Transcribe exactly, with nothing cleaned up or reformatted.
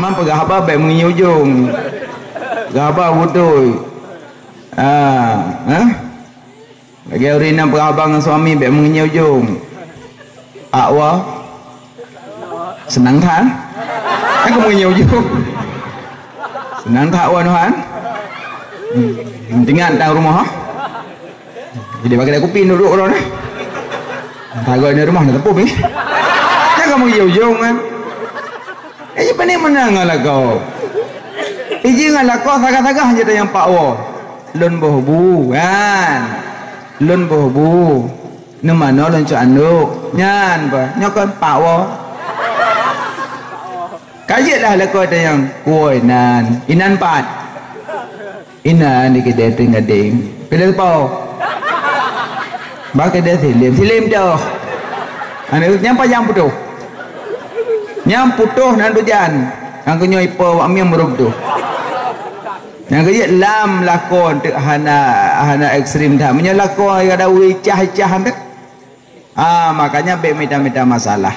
Memang peugah haba bèk meungieng ujong. Peugah haba beutôi. Ah, eh? Lagèe ureueng nyang peugah haba ngon suami bèk meungieng ujong. Awak seunang that. Kan keu meungieng ujong. Seunang that awak nuhan. Hmm, teuingat tang rumoh, ha? Jadi bak keude kupi duduk droe nyoe. Pagoe di rumoh na teupeu mi. Jangan kamu ujong kan. Eh, pane meunang ngon lakoe. Iji ngon lakoe sagah-sagah je tanyong pak woe. Lôn boh bu kan. Lôn boh bu. Neumanoe lôn cok andok. Nyan bah. Nyoe kon pak woe. Ka jeuet lah lakoe tanyong. Woe inan. Inan pat. Inan di keudè teuing gadeng. Keudè po. Bak keudè silem, silem toh. Aneuk nyan pajang putôh. Nyan putôh nan tujan. Nyang keunyoe ipo wak mieng meurôb tuh. Nyang keujeuet lam lakon teuk hana, hana ekstrem that. Meunyoe lakon kada wicah-icah teuk. Ah, makanya bèk mita-mita masalah.